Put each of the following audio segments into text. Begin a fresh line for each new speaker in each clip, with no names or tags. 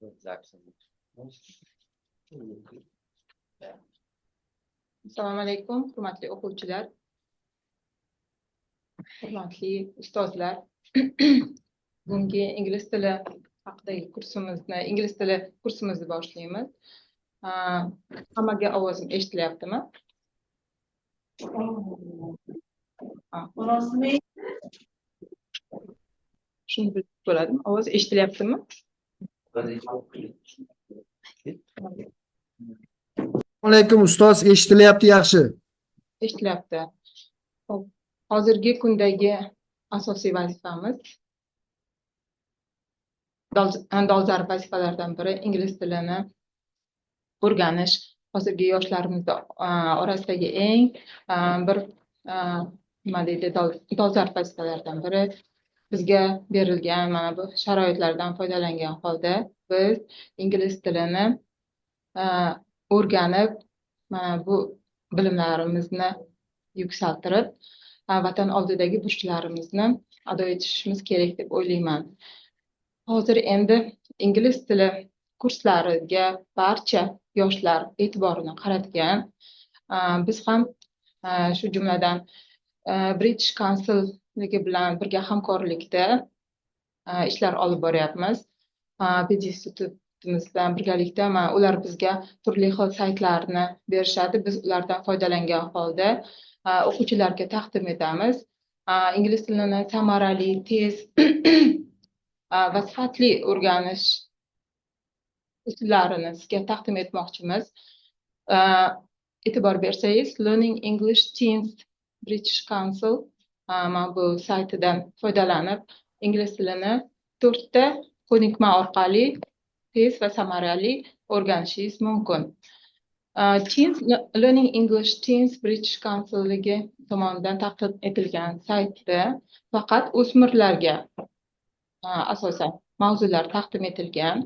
Запись.
Assalomu alaykum, hurmatli o'quvchilar, hurmatli ustozlar. Bugungi ingliz tili haqidagi kursimizni, ingliz tili kursimizni boshlaymiz. Hammaga ovozim eshitilyaptimi? Shuni bilib bo'ladimi? Ovoz eshitilyaptimi?
Alaykum ustoz, eshitilyapti yaxshi.
Eshitilyapti. Xo'p, hozirgi kundagi asosiy vazifamiz, dolzarb vazifalardan biri ingliz tilini o'rganish. Hozirgi yoshlarimiz orasidagi eng bir, nima deydi, dolzarb vazifalardan biri. Bizga berilgan mana bu sharoitlardan foydalangan holda biz ingliz tilini o'rganib, mana bu bilimlarimizni yuksaltirib, vatan oldidagi burchlarimizni ado etishimiz kerak deb o'ylayman. Hozir endi ingliz tili kurslariga barcha yoshlar e'tiborini qaratgan. Biz ham shu jumladan British Councilligi bilan birga hamkorlikda ishlar olib boryapmiz. Pedinstitutimiz bilan birgalikda mana ular bizga turli xil saytlarni berishadi. Biz ulardan foydalangan holda o'quvchilarga taqdim etamiz. Ingliz tilini samarali, tez va sifatli o'rganish usullarini sizga taqdim etmoqchimiz. E'tibor bersangiz, Learning English Teens British Council mana bu saytidan foydalanib, ingliz tilini to'rtta ko'nikma orqali tez va samarali o'rganishingiz mumkin. Teens Learning English Teens British Councilligi tomonidan taqdim etilgan saytda faqat o'smirlarga asosan mavzular taqdim etilgan.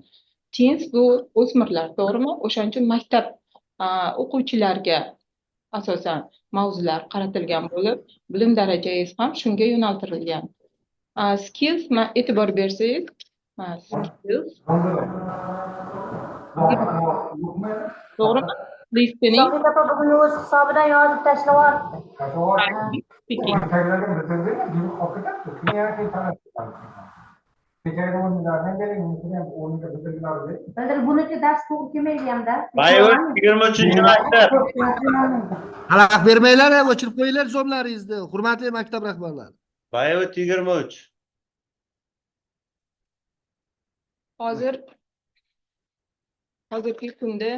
Teens bu o'smirlar, to'g'rimi? O'shaning uchun maktab o'quvchilarga asosan mavzular qaratilgan bo'lib, bilim darajangiz ham shunga yo'naltirilgan. Skills, e'tibor bersangiz, skills, to'g'rimi? Listening,
Sohib opa bugun o'z hisobidan yozib tashlab yuboribdi.
Speaking.
Bildir, buniki dars to'g'ri kelmaydi hamda.
Bayvur 23-maktab.
Xalaqit bermanglar, o'chirib qo'yinglar zoomlaringizni, hurmatli maktab rahbarlari.
Bayvut 23.
Hozirgi kunda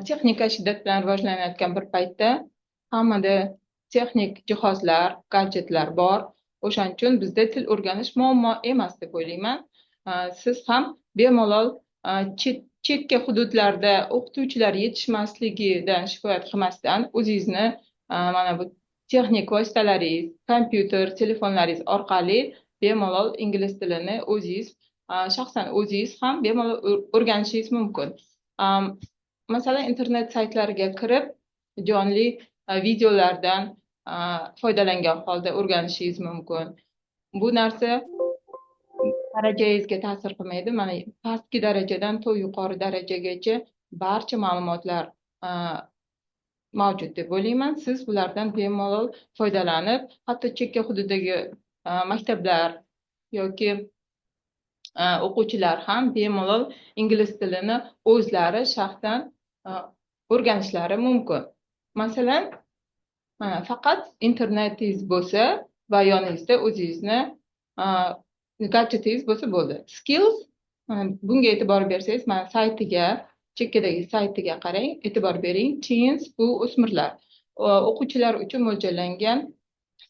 texnika shiddat bilan rivojlanayotgan bir paytda hammada texnik jihozlar, gadjetlar bor. O'shaning uchun bizda til o'rganish muammo emas deb o'ylayman. Siz ham bemalol chekka hududlarda o'qituvchilar yetishmasligidan shikoyat qilmasdan o'zingizni mana bu texnik vositalaringiz, kompyuter, telefonlaringiz orqali bemalol ingliz tilini o'zingiz, shaxsan o'zingiz ham bemalol o'rganishingiz mumkin. Masalan, internet saytlariga kirib, jonli videolardan foydalangan holda o'rganishingiz mumkin. Bu narsa darajangizga ta'sir qilmaydi. Mana pastki darajadan to yuqori darajagacha barcha ma'lumotlar mavjud deb o'ylayman. Siz bulardan bemalol foydalanib, hatto chekka hududdagi maktablar yoki o'quvchilar ham bemalol ingliz tilini o'zlari shaxsan o'rganishlari mumkin. Masalan, mana faqat internetingiz bo'lsa va yoningizda o'zingizni gadjetingiz bo'lsa bo'ldi. Skills, mana bunga e'tibor bersangiz, mana saytiga, chekkadagi saytiga qarang, e'tibor bering. Teens bu o'smirlar, o'quvchilar uchun mo'ljallangan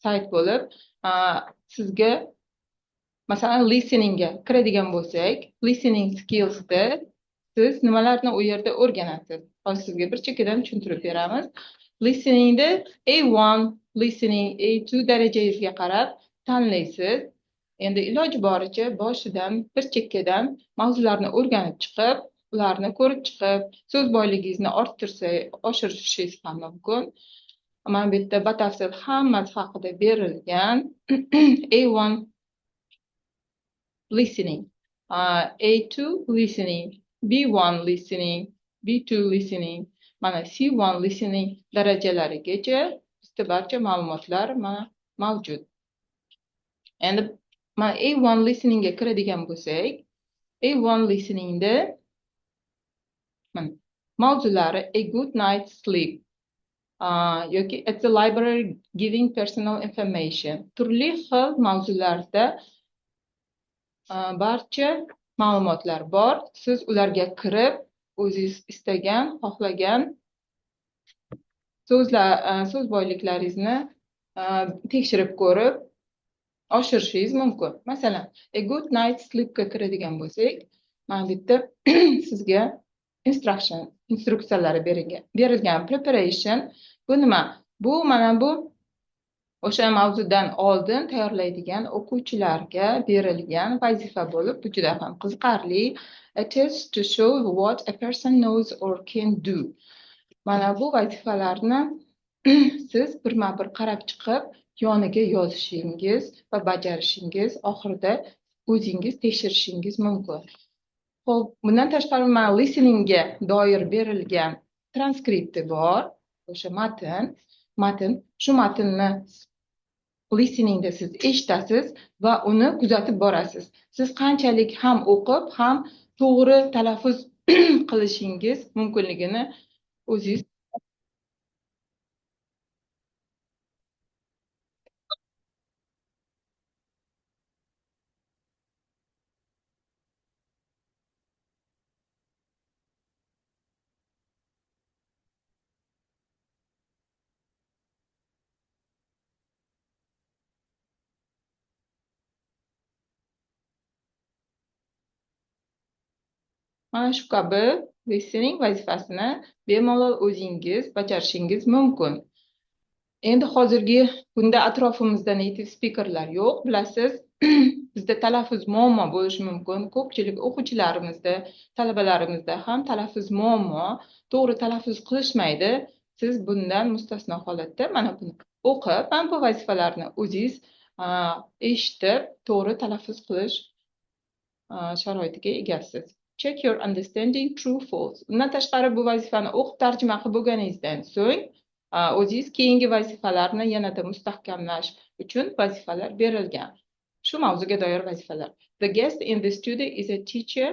sayt bo'lib, sizga masalan listeningga kiradigan bo'lsak, listening skillsda siz nimalarni u yerda o'rganasiz? Hozir sizga bir chekkadan tushuntirib beramiz. Listeningda A1 listening, A2 darajangizga qarab tanlaysiz. Endi iloji boricha boshidan bir chekkadan mavzularni o'rganib chiqib, ularni ko'rib chiqib, so'z boyligingizni orttirsa, oshirishingiz ham mumkin. Mana bu yerda batafsil hammasi haqida berilgan. A1 listening. A2 listening, B1 listening, B2 listening, mana C1 listening darajalarigacha bizda barcha ma'lumotlar mana mavjud. Endi mana A1 listeningga kiradigan bo'lsak, A1 listeningda mana mavzulari a good night's sleep yoki at the library giving personal information, turli xil mavzularda barcha ma'lumotlar bor. Siz ularga kirib, o'zingiz istagan, xohlagan so'zlar, so'z boyliklaringizni tekshirib ko'rib oshirishingiz mumkin. Masalan, a good night's sleepga kiradigan bo'lsak, mana bu yerda sizga instruction, instruksiyalari berilgan. Preparation bu nima? Bu mana bu o'sha mavzudan oldin tayyorlaydigan o'quvchilarga berilgan vazifa bo'lib, bu juda ham qiziqarli. A test to show what a person knows or can do. Mana bu vazifalarni siz birma-bir qarab chiqib, yoniga yozishingiz va bajarishingiz, oxirida o'zingiz tekshirishingiz mumkin. Xo'p, bundan tashqari mana listeningga doir berilgan transkripti bor, o'sha matn, shu matnni listeningda siz eshitasiz va uni kuzatib borasiz. Siz qanchalik ham o'qib, ham to'g'ri talaffuz qilishingiz mumkinligini o'zingiz. Mana shu kabi listening vazifasini bemalol o'zingiz bajarishingiz mumkin. Endi hozirgi kunda atrofimizda native speakerlar yo'q, bilasiz. Bizda talaffuz muammo bo'lishi mumkin. Ko'pchilik o'quvchilarimizda, talabalarimizda ham talaffuz muammo, to'g'ri talaffuz qilishmaydi. Siz bundan mustasno holatda mana buni o'qib, mana bu vazifalarni o'zingiz eshitib, to'g'ri talaffuz qilish sharoitiga egasiz. Check your understanding, true, false. Undan tashqari bu vazifani o'qib tarjima qilib bo'lganingizdan so'ng o'zingiz keyingi vazifalarni yanada mustahkamlash uchun vazifalar berilgan. Shu mavzuga doir vazifalar. The guest in the studio is a teacher.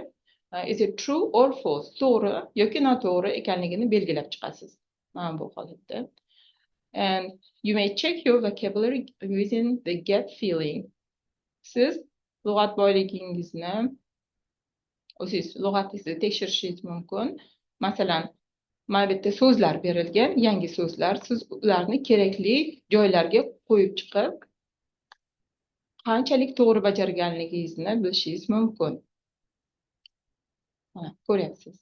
Is it true or false? To'g'ri yoki noto'g'ri ekanligini belgilab chiqasiz. Mana bu holatda. And you may check your vocabulary using the gap filling. Siz lug'at boyligingizni, o'zingiz lug'atingizni tekshirishingiz mumkin. Masalan, mana bu yerda so'zlar berilgan, yangi so'zlar. Siz ularni kerakli joylarga qo'yib chiqib, qanchalik to'g'ri bajarganligingizni bilishingiz mumkin. Mana ko'ryapsiz.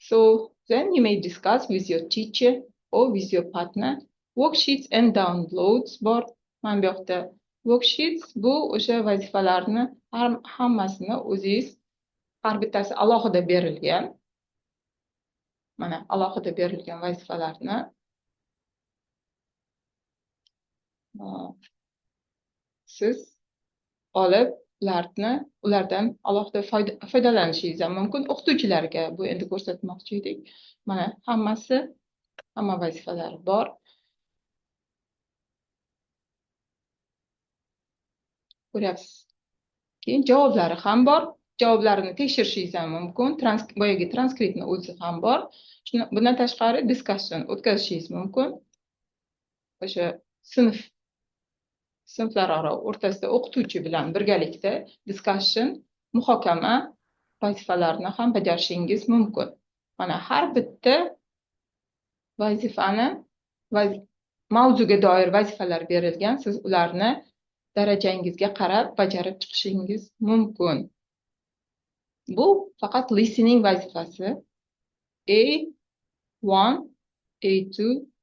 So then you may discuss with your teacher or with your partner. Worksheets and downloads bor. Mana bu yoqda worksheets bu o'sha vazifalarni hammasini o'zingiz, har bittasi alohida berilgan. Mana alohida berilgan vazifalarni siz olib, ulardan alohida foydalanishingiz ham mumkin. O'qituvchilarga bu endi ko'rsatmoqchi edik. Mana hammasi, hamma vazifalar bor. Ko'ryapsiz. Keyin javoblari ham bor. Javoblarini tekshirishingiz ham mumkin. Boyagi transkriptni o'zi ham bor. Bundan tashqari discussion o'tkazishingiz mumkin. O'sha sinflararo o'rtasida o'qituvchi bilan birgalikda discussion, muhokama vazifalarini ham bajarishingiz mumkin. Mana har bitta vazifani mavzuga doir vazifalar berilgan. Siz ularni darajangizga qarab bajarib chiqishingiz mumkin. Bu faqat listening vazifasi. A1, A2,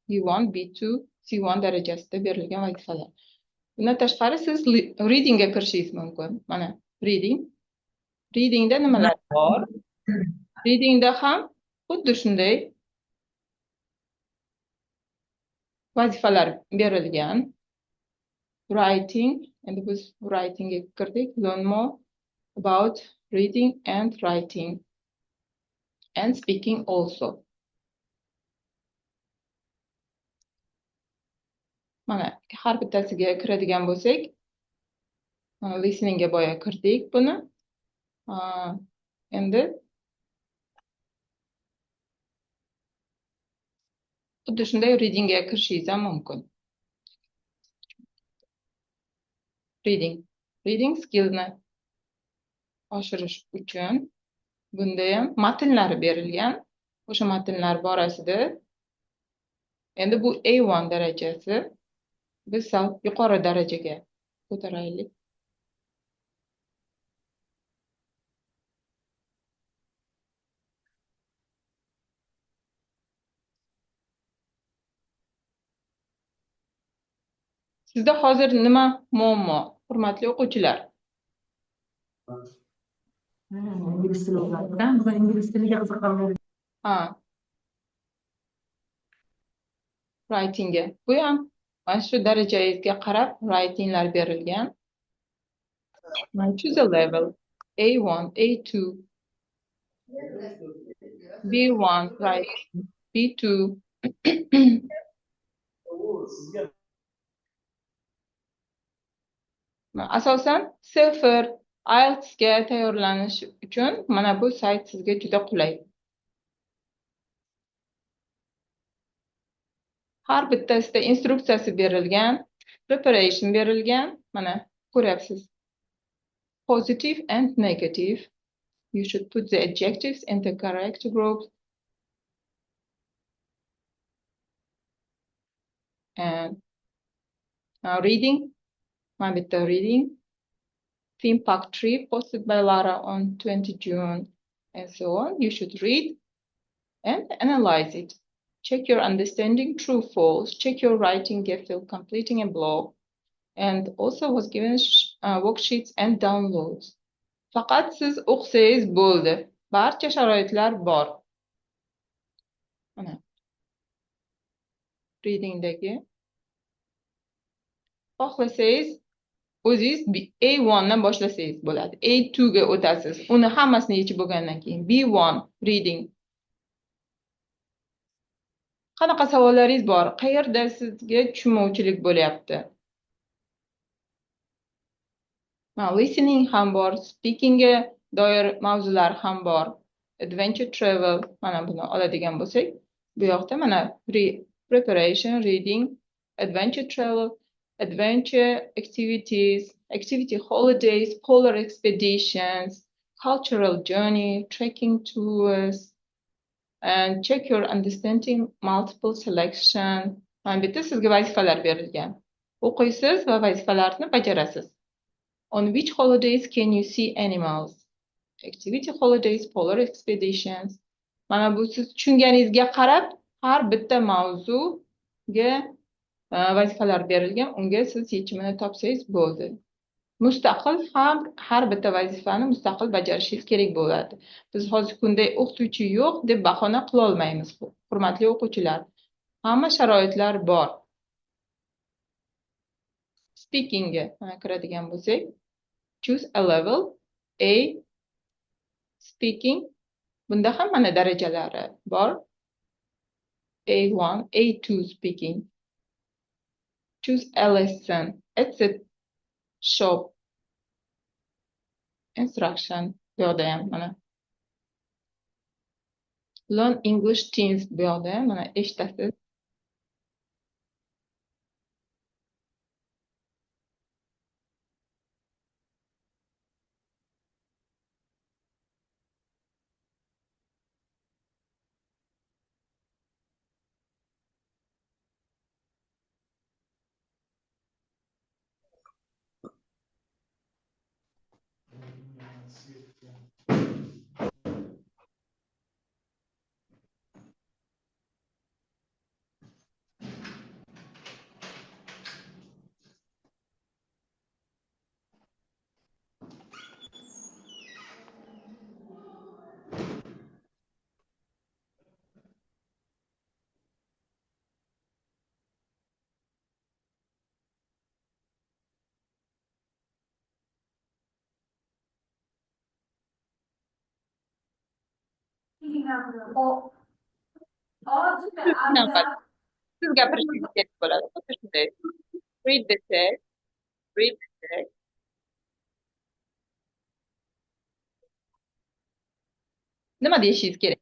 B1, B2, C1 darajasida berilgan vazifalar. Bundan tashqari siz readingga kirishingiz mumkin. Mana reading. Readingda nimalar bor? Readingda ham xuddi shunday vazifalar berilgan. Writing, endi biz writingga kirdik. Learn more. about reading and writing and speaking also. Mana, har bittasiga kiradigan bo'lsak, listeningga boya kirdik buni. Endi xuddi shunday readingga kirishingiz ham mumkin. Reading. Reading skillni oshirish uchun bunda ham matnlari berilgan. O'sha matnlar borasida endi bu A1 darajasi, biz sal yuqori darajaga ko'taraylik. Sizda hozir nima muammo, hurmatli o'quvchilar?
Ingliz tili o'rgandim. Bugun ingliz tiliga qiziqaman.
Ha. Writingga. Bu ham mana shu darajangizga qarab writinglar berilgan. Choose a level. A1, A2, B1, writing, B2. Asosan CEFR, IELTSga tayyorlanish uchun mana bu sayt sizga juda qulay. Har bittasida instruksiyasi berilgan, preparation berilgan. Mana ko'ryapsiz. Positive and negative. You should put the adjectives in the correct groups. And now reading. Mana bitta reading. Theme park trip posted by Lara on 20 June and so on. You should read and analyze it. Check your understanding, true, false. Check your writing, get filled, completing a blog. And also was given worksheets and downloads. Faqat siz o'qisangiz bo'ldi. Barcha sharoitlar bor. Mana. Readingdagi. Xohlasangiz o'zingiz A1 dan boshlasangiz bo'ladi. A2 ga o'tasiz. Uni hammasini yechib bo'lgandan keyin B1 reading. Qanaqa savollaringiz bor? Qayerda sizga tushunmovchilik bo'lyapti? Listening ham bor, speakingga doir mavzular ham bor. Adventure travel, mana buni oladigan bo'lsak, bu yoqda mana preparation, reading, adventure travel, adventure activities, activity holidays, polar expeditions, cultural journey, trekking tours, and check your understanding, multiple selection. Mana bu yerda sizga vazifalar berilgan. O'qiysiz va vazifalarni bajarasiz. On which holidays can you see animals? Activity holidays, polar expeditions. Mana bu siz tushunganingizga qarab har bitta mavzuga vazifalar berilgan, unga siz yechimini topsangiz bo'ldi. Mustaqil ham har bitta vazifani mustaqil bajarishingiz kerak bo'ladi. Biz hozirgi kunda o'qituvchi yo'q deb bahona qila olmaymiz, hurmatli o'quvchilar. Hamma sharoitlar bor. Speakingga kiradigan bo'lsak, choose a level, A speaking. Bunda ham mana darajalari bor. A1, A2 speaking. Choose a lesson at the shop. Instruction bu yoqda ham mana. Learn English Teens bu yoqda ham mana eshitasiz. Siz gapirishingiz kerak bo'ladi. Xuddi shunday. Read the text. Read the text. Nima deyishingiz kerak?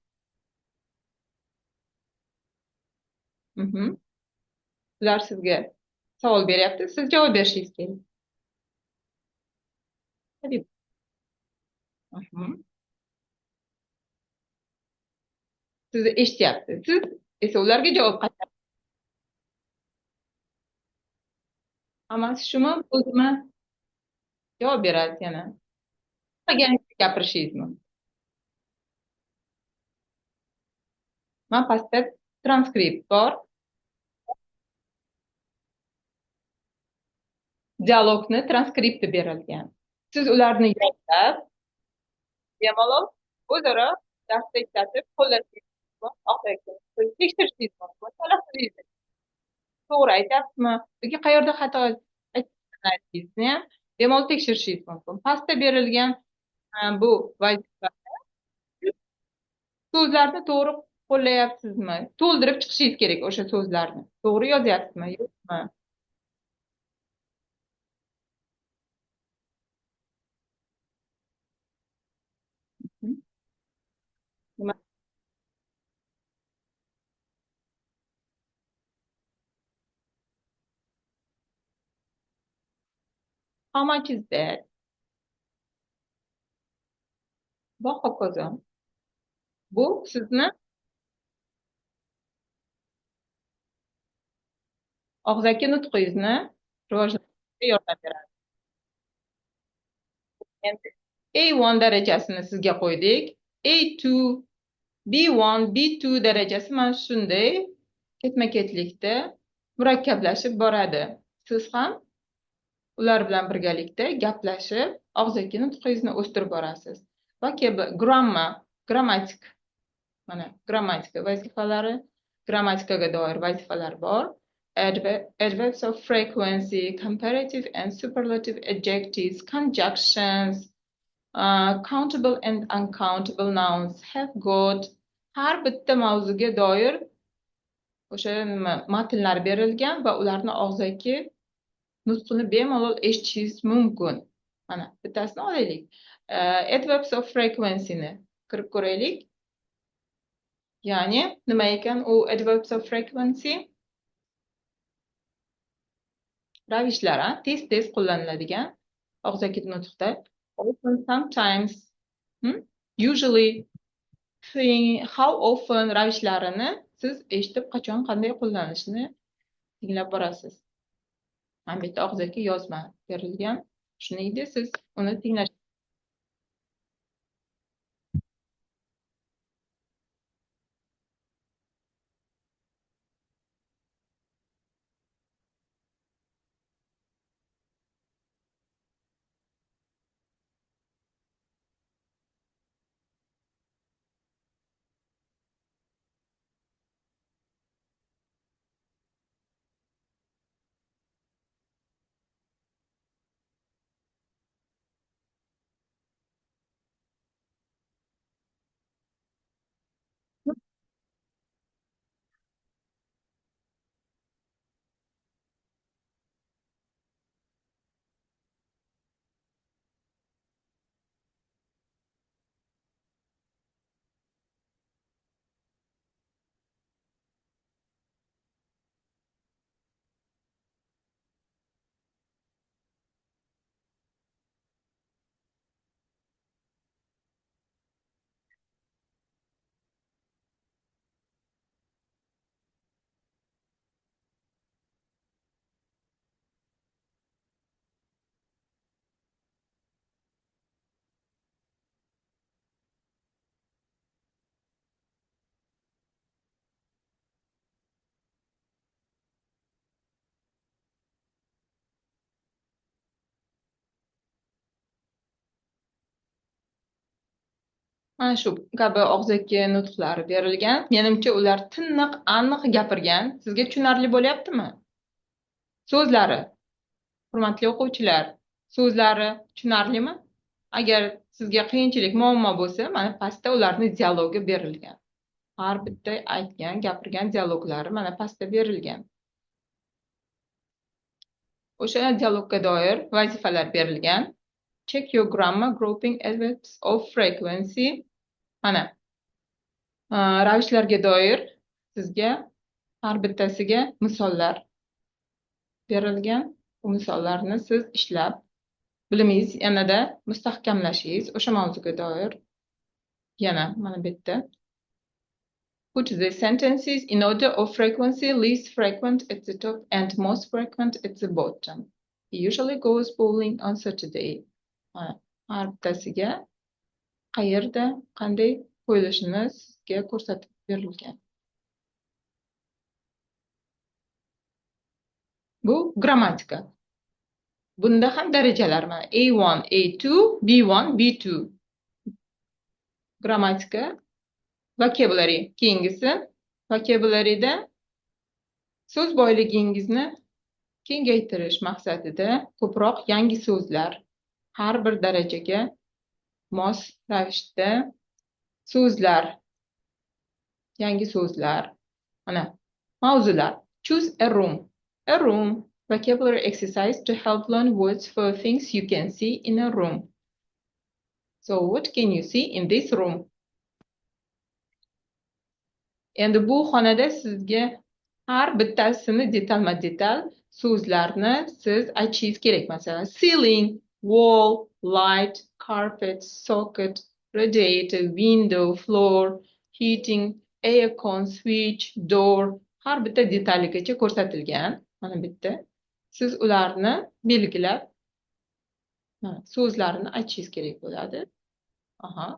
Ular sizga savol beryapti, siz javob berishingiz kerak. Habib. Sizni eshityapti. Siz esa ularga javob qaytarasiz. Hammasi shumi, o'zimi? Javob berasiz yana. Nimaga gapirishingiz mumkin? Mana pastda transkript bor. Dialogni transkripti berilgan. Siz ularni yodlab, bemalol o'zaro darsda ishlatib qo'llashingiz mumkin, tekshirishingiz mumkin, talaffuzingizni to'g'ri aytyapsizmi yoki qayerda xato aytganingizni ham bemalol tekshirishingiz mumkin. Pastda berilgan bu vazifa so'zlarni to'g'ri qo'llayapsizmi? To'ldirib chiqishingiz kerak o'sha so'zlarni. To'g'ri yozyapsizmi, yo'qmi? Nima? How much is that? Va hokazo. Bu sizni og'zaki nutqingizni rivojlantirishga yordam beradi. Endi A1 darajasini sizga qo'ydik. A2, B1, B2 darajasi mana shunday ketma-ketlikda murakkablashib boradi. Siz ham ular bilan birgalikda gaplashib, og'zaki nutqingizni o'stirib borasiz. Va grammar, grammatik, mana grammatika vazifalari, grammatikaga doir vazifalar bor. Adverbs of frequency, comparative and superlative adjectives, conjunctions, countable and uncountable nouns, have got. Har bitta mavzuga doir o'sha nima matnlar berilgan va ularni og'zaki nutqini bemalol eshitishingiz mumkin. Mana bittasini olaylik. Adverbs of frequency'ni kirib ko'raylik. Ya'ni nima ekan u adverbs of frequency? Ravishlar, tez-tez qo'llaniladigan og'zaki nutqda. Often, sometimes, usually, how often ravishlarini siz eshitib qachon qanday qo'llanishini tinglab borasiz. Mana bu yerda og'zaki yozma berilgan. Shuningdek, siz uni tinglash. Mana shu kabi og'zaki nutqlar berilgan. Menimcha ular tiniq, aniq gapirgan. Sizga tushunarli bo'lyaptimi? So'zlari. Hurmatli o'quvchilar, so'zlari tushunarlimi? Agar sizga qiyinchilik, muammo bo'lsa, mana pastda ularning dialogi berilgan. Har bitta aytgan, gapirgan dialoglari mana pastda berilgan. O'sha dialogga doir vazifalar berilgan. Check your grammar grouping adverbs of frequency. Mana ravishlarga doir sizga har bittasiga misollar berilgan. Bu misollarni siz ishlab bilimingiz yanada mustahkamlashingiz o'sha mavzuga doir. Yana mana bu yerda put the sentences in order of frequency, least frequent at the top and most frequent at the bottom. He usually goes bowling on Saturday. Har bittasiga qayerda qanday qo'yilishini sizga ko'rsatib berilgan. Bu grammatika. Bunda ham darajalar mana A1, A2, B1, B2. Grammatika, vocabulary keyingisi. Vocabulary'da so'z boyligingizni kengaytirish maqsadida ko'proq yangi so'zlar har bir darajaga mos ravishda so'zlar, yangi so'zlar, mana mavzular. Choose a room. A room vocabulary exercise to help learn words for things you can see in a room. So what can you see in this room? Endi bu xonada sizga har bittasini detalma-detal so'zlarni siz aytishingiz kerak. Masalan, ceiling, wall, light, carpet, socket, radiator, window, floor, heating, aircon, switch, door, har bitta detaligacha ko'rsatilgan. Mana bitta. Siz ularni belgilab, so'zlarini aytishingiz kerak bo'ladi. Aha.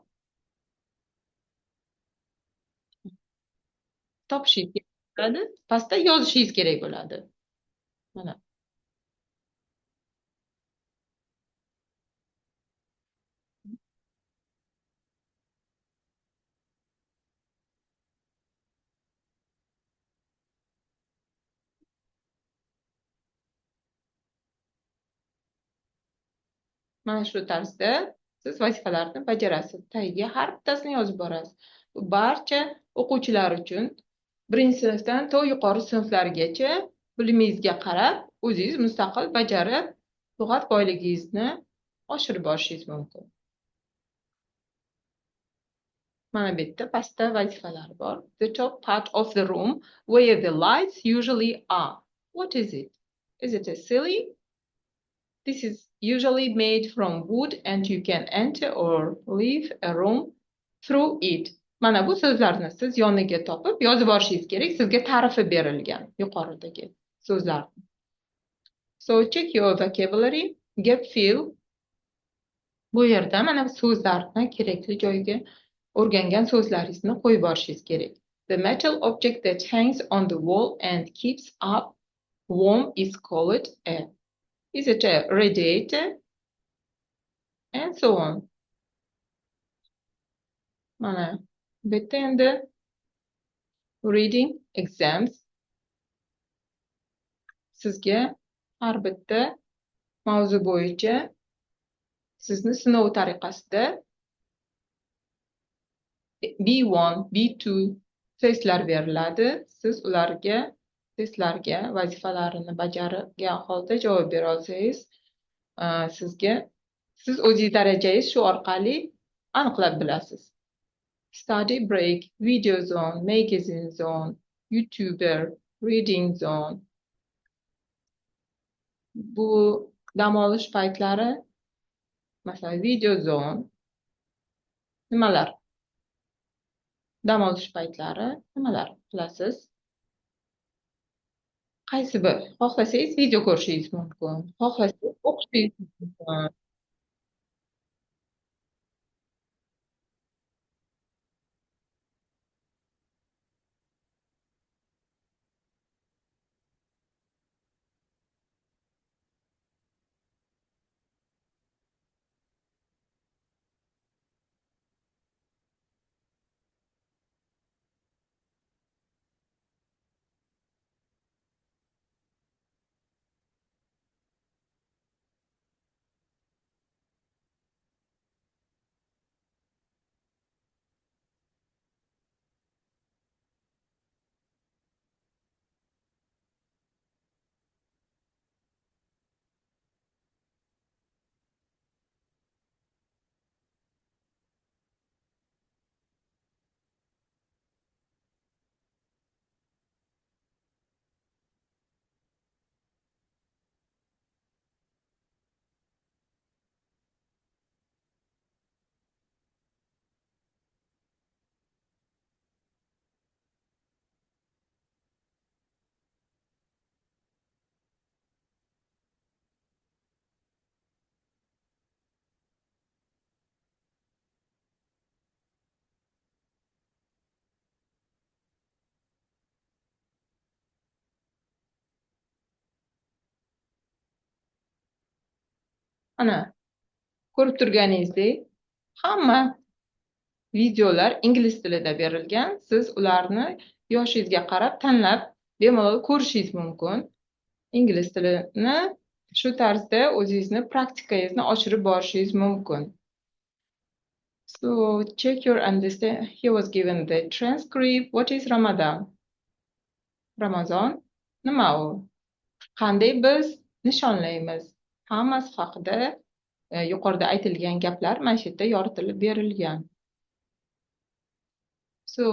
Topishingiz kerak bo'ladi, pastda yozishingiz kerak bo'ladi. Mana. Mana shu tarzda siz vazifalarni bajarasiz. Tagiga har bittasini yozib borasiz. Bu barcha o'quvchilar uchun birinchi sinfdan to yuqori sinflargacha bilimingizga qarab o'zingiz mustaqil bajarib, lug'at boyligingizni oshirib borishingiz mumkin. Mana bu yerda pastda vazifalar bor. The top part of the room where the lights usually are. What is it? Is it a ceiling? This is usually made from wood and you can enter or leave a room through it. Mana bu so'zlarni siz yoniga topib yozib olishingiz kerak. Sizga ta'rifi berilgan yuqoridagi so'zlar. So check your vocabulary, gap fill. Bu yerda mana bu so'zlarni kerakli joyga o'rgangan so'zlaringizni qo'yib olishingiz kerak. The metal object that hangs on the wall and keeps up warm is called a. Is it a radiator? And so on. Mana bu yerda endi reading exams. Sizga har bitta mavzu bo'yicha sizni sinov tariqasida B1, B2 testlar beriladi. Siz ularga testlarga vazifalarini bajargan holda javob bera olsangiz, sizga siz o'zingiz darajangiz shu orqali aniqlab bilasiz. Study break, video zone, magazine zone, YouTuber, reading zone. Bu dam olish paytlari, masalan, video zone nimalar? Dam olish paytlari nimalar qilasiz? Qaysi bir? Xohlasangiz video ko'rishingiz mumkin, xohlasangiz o'qishingiz mumkin. Ana, ko'rib turganingizdek, hamma videolar ingliz tilida berilgan. Siz ularni yoshingizga qarab tanlab bemalol ko'rishingiz mumkin. Ingliz tilini shu tarzda o'zingizni praktikangizni oshirib borishingiz mumkin. So check your understand. He was given the transcript. What is Ramadan? Ramazon nima u? Qanday biz nishonlaymiz? Hammasi haqida yuqorida aytilgan gaplar mana shu yerda yoritilib berilgan. So,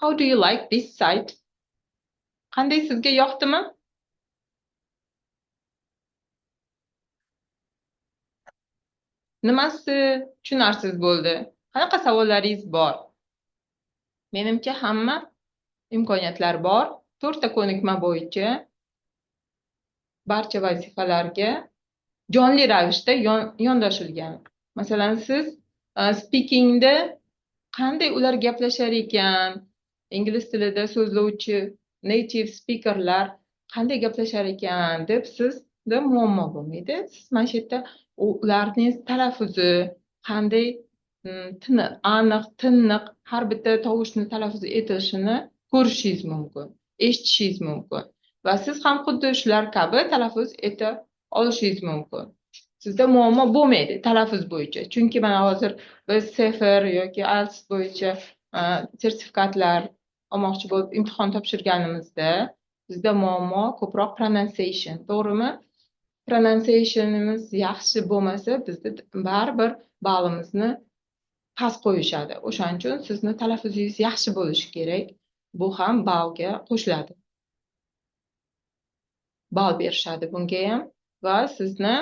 how do you like this site? Qanday, sizga yoqdimi? Nimasi tushunarsiz bo'ldi? Qanaqa savollaringiz bor? Menimcha, hamma imkoniyatlar bor. To'rtta ko'nikma bo'yicha barcha vazifalarga jonli ravishda yondoshilgan. Masalan, siz speakingda qanday ular gaplashar ekan, ingliz tilida so'zlovchi native speakerlar qanday gaplashar ekan deb sizda muammo bo'lmaydi. Siz mana shu yerda ularning talaffuzi qanday, aniq, tiniq har bitta tovushni talaffuz etilishini ko'rishingiz mumkin, eshitishingiz mumkin va siz ham xuddi shular kabi talaffuz eta olishingiz mumkin. Sizda muammo bo'lmaydi talaffuz bo'yicha. Chunki mana hozir biz CEFR yoki IELTS bo'yicha sertifikatlar olmoqchi bo'lib imtihon topshirganimizda bizda muammo ko'proq pronunciation, to'g'rimi? Pronunciationimiz yaxshi bo'lmasa, bizda baribir ballimizni past qo'yishadi. O'shaning uchun sizni talaffuzingiz yaxshi bo'lishi kerak. Bu ham ballga qo'shiladi. Ball berishadi bunga ham va sizni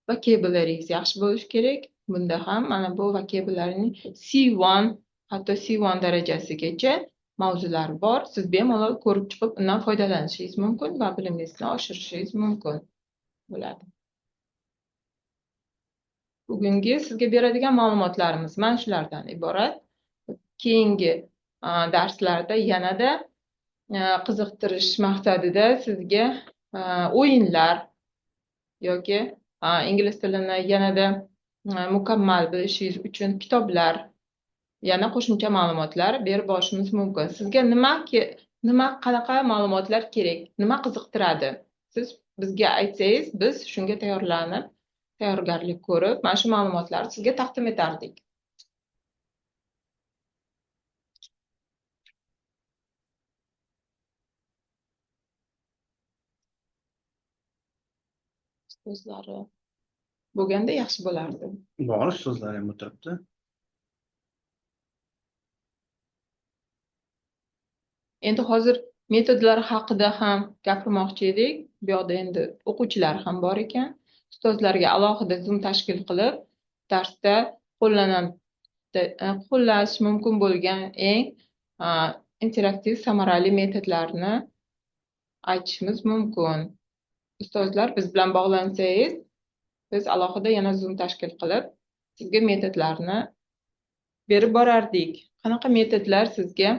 vocabularyingiz yaxshi bo'lishi kerak. Bunda ham mana bu vocabularyning C1, hatto C1 darajasigacha mavzular bor. Siz bemalol ko'rib chiqib, undan foydalanishingiz mumkin va bilimingizni oshirishingiz mumkin bo'ladi. Bugungi sizga beradigan ma'lumotlarimiz mana shulardan iborat. Keyingi darslarda yanada qiziqtirish maqsadida sizga o'yinlar yoki ingliz tilini yanada mukammal bilishingiz uchun kitoblar, yana qo'shimcha ma'lumotlar berib borishimiz mumkin. Sizga nima qanaqa ma'lumotlar kerak, nima qiziqtiradi? Siz bizga aytsangiz, biz shunga tayyorlanib, tayyorgarlik ko'rib, mana shu ma'lumotlarni sizga taqdim etardik. So'zlari bo'lganda yaxshi bo'lardi.
Bor, so'zlari ham o'tiribdi.
Endi hozir metodlar haqida ham gapirmoqchi edik. Bu yoqda endi o'quvchilar ham bor ekan. Ustozlarga alohida Zoom tashkil qilib, darsda qo'llash mumkin bo'lgan eng interaktiv, samarali metodlarni aytishimiz mumkin. Ustozlar, biz bilan bog'lansangiz, biz alohida yana Zoom tashkil qilib, sizga metodlarni berib borardik. Qanaqa metodlar sizga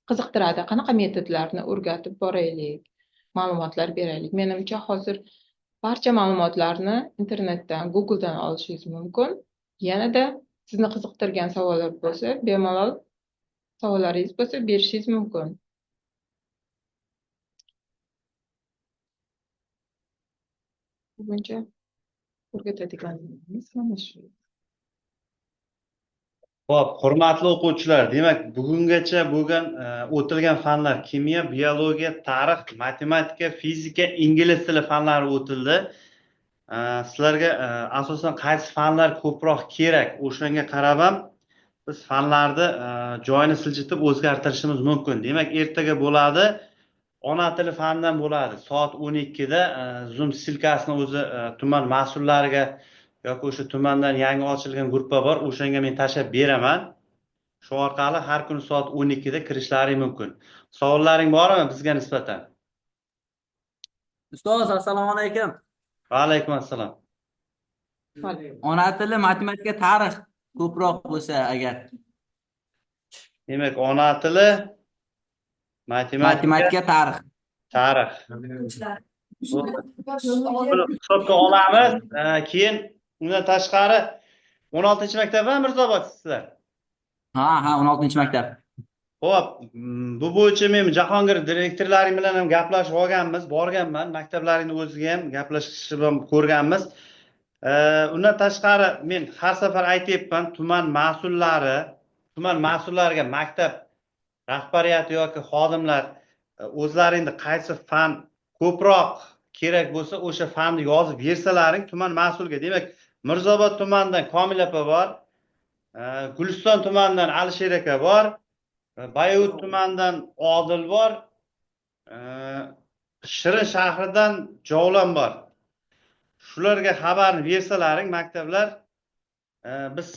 qiziqtiradi? Qanaqa metodlarni o'rgatib boraylik, ma'lumotlar beraylik? Menimcha, hozir barcha ma'lumotlarni internetdan, Google'dan olishingiz mumkin. Yanada sizni qiziqtirgan savollar bo'lsa, bemalol savollaringiz bo'lsa berishingiz mumkin. Buguncha o'rgatadiganimiz mana shu.
Xo'p, hurmatli o'quvchilar, demak, bugungacha bo'lgan o'tilgan fanlar kimyo, biologiya, tarix, matematika, fizika, ingliz tili fanlari o'tildi. Sizlarga asosan qaysi fanlar ko'proq kerak, o'shanga qarab ham biz fanlarni joyini siljitib o'zgartirishimiz mumkin. Demak, ertaga bo'ladi, ona tili fanidan bo'ladi. Soat 12da Zoom ссылкасini o'zi tuman mas'ullariga yoki o'sha tumandan yangi ochilgan gruppa bor, o'shanga men tashlab beraman. Shu orqali har kuni soat 12da kirishlaring mumkin. Savollaring bormi bizga nisbatan?
Ustoz, assalomu alaykum.
Va alaykum assalom.
Ona tili, matematika, tarix ko'proq bo'lsa agar.
Demak, ona tili, matematika,
Matematika, tarix.
Tarix. Buni hisobga olamiz. Keyin undan tashqari, 16-maktab va Mirzobod sizlar.
Ha, 16-maktab.
Xo'p, bu bo'yicha men Jahongir direktorlaring bilan ham gaplashib olganmiz, borganman, maktablaringni o'ziga ham gaplashib ham ko'rganmiz. Undan tashqari men har safar aytyapman, tuman mas'ullariga maktab rahbariyati yoki xodimlar o'zlaringni qaysi fan ko'proq kerak bo'lsa, o'sha fanni yozib bersalaring tuman mas'ulga. Demak, Mirzobod tumanidan Komil opa bor, Guliston tumanidan Alisher aka bor, Bayovut tumanidan Odil bor, Shirin shahridan Javlon bor. Shularga xabarni bersalaring maktablar, biz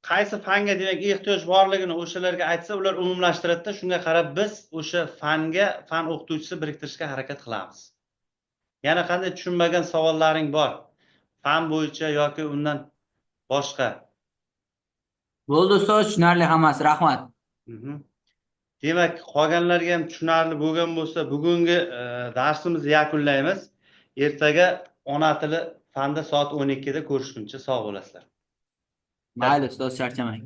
qaysi fanga, demak, ehtiyoj borligini o'shalarga aytsa, ular umumlashtiradida, shunga qarab biz o'sha fanga fan o'qituvchisi biriktirishga harakat qilamiz. Yana qanday tushunmagan savollaring bor? Fan bo'yicha yoki undan boshqa?
Bo'ldi, ustoz, tushunarli hammasi, rahmat.
Demak, qolganlarga ham tushunarli bo'lgan bo'lsa, bugungi darsimizni yakunlaymiz. Ertaga ona tili fanda soat 12 da ko'rishguncha sog' bo'lasizlar.
Mayli, ustoz, charchamang.